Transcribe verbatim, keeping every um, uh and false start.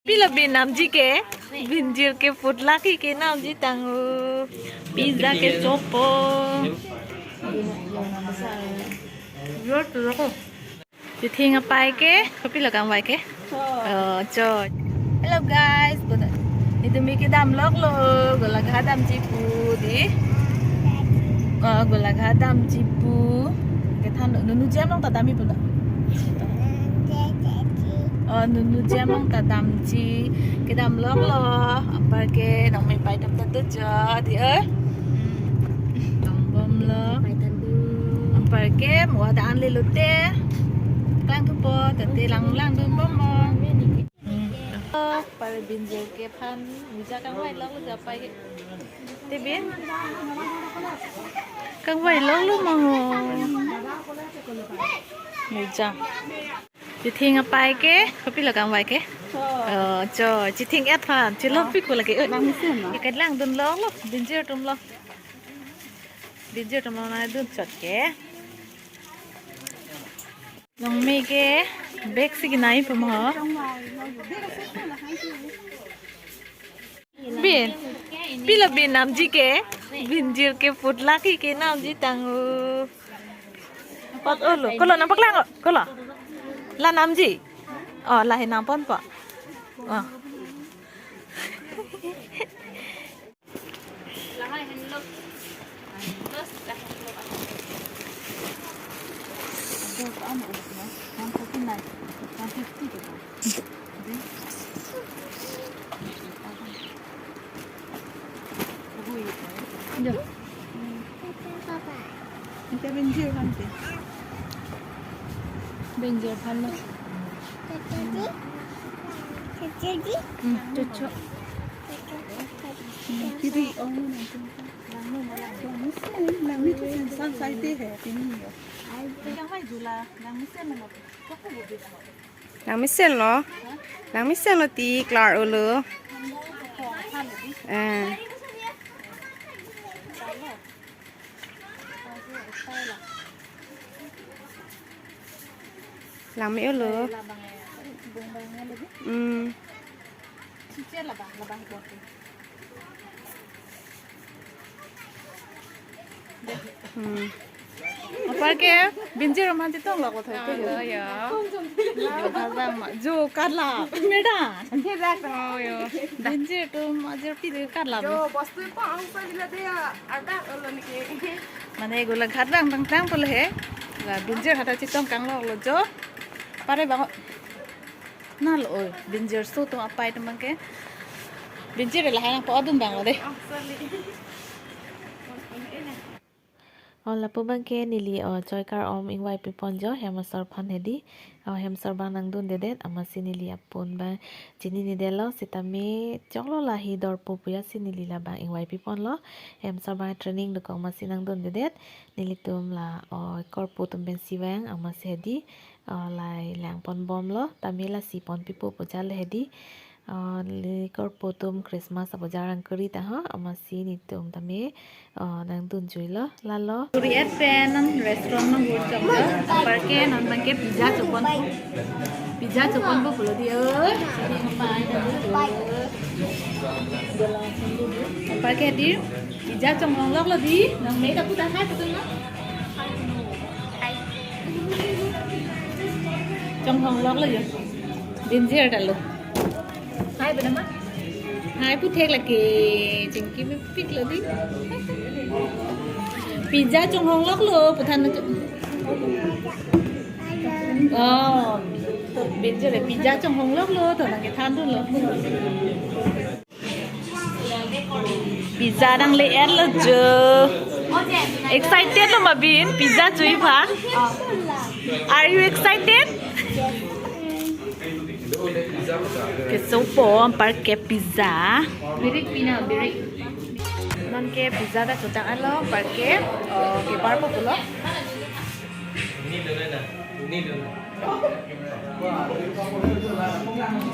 Pilo bin namji ke, binjir ke putla ke ke namji tanglo. Pizza ke chopo. Yo, tu ko. Chithing apai ke, kopi lo kangvai ke? Cho. Oh, cho. Hello guys, good. Itum ke damloklo, Golaghat damji pu dei. Oh, Golaghat damji pu. Kethan nunu jam long ta damji pu lo. Oh, nunu jam long ta damji. Kedamloklo, anparke nangmepaitam ta do jo dei, eh. Dambomlo. Anparke mo ada anle lote. Klang thupo, tate lang langdun bom mo. Hmm. Oh, pare binjir kephan, mija kangvailoklo jo apai. Te bin? Kangvailoklo mo. Mija. Chithing apai ke, kopi lo kangvai ke? Cho. Oh, cho. Chithing-et aphan, chilopik ko lake. Oi. Nang mesen lo. Ikat langdunloklo, binjir atumlo. Binjir atumlo nangdun chot ke. Nangme ke bag si kinai pum ho. Bin, pilo bin namji ke, binjir ke putla ke ke namji tanglo. Pot olo, kolo nangpaklang, kolo. La namji. Oh, la he nangponpo. Oh. Ante binjir aphan te. Binjir aphan lo. Hmm, chuchu. Kiri ong na. Nang mesen, nang mesen san sai te he, pini yo. Nang mesen lo. Nang mesen lo ti klar olo. Eh. Langme olo. Hmm. Hmm. Anparke binjir atum chetong lo ko thoi ko. Alo yo. Yo, kajang ma. Jo, karla. Meda. Kajang, oh, yo. Binjir atum ajir pi de karla. Jo, bostu pa ang sa dila de ya. Arta olo niki. Mane Golaghat rang tang tang pule he. La binjir hata chetong kangloklo jo. Pare bang. Nalo oi, binjir so atum apai atum abangke. Binjir lahai nangpo adun bang lo de. Oh, sorry. Oh, lapu abangke neli, oh, choi kar-om ingvai pipon jo, hem asor aphan hedi. Oh, hem asor abang nangdundedet, amatsi neli apun abang chinine detlo, sitame choklo lahi dorpo puya si neli labang ingvai piponlo. Hem asor abang training dokok amatsi nangdundedet. Nelitum la, oh, korpo atum pensi vang, amatsi hedi. Oh, lai langponbomlo, tame lasi ponpipo pu jale hedi. Oh, le korpo atum Christmas abojar ang kuri ta ho, amatsi netum tame, oh, nangdunjuilo, lalo. Kuri et pen non restaurant nang gur choklo, anparke non abangke pizza choponpo. Pizza choponpo pulo dei, oi. Anparke dei, pizza chonghongloklo dei, nangme ta pu ta hai pu tu na. Chonghongloklo jo. Binjir ta lo. Hai, bena ma? Hai, puthek lake. Chingki mepik lo dei. Pizza chonghongloklo, puthan na cho-, oh. Binjir le pizza chonghongloklo, to nangkethandunlo. Pizza nangle-et lo jo. Excited lo ma bin? Pizza cho-i aphan? Are you excited? Kesopo anparke pizza. Birik pina, birik. Nonke pizza ta chotang alo, anparke, oh, keparpo pulo.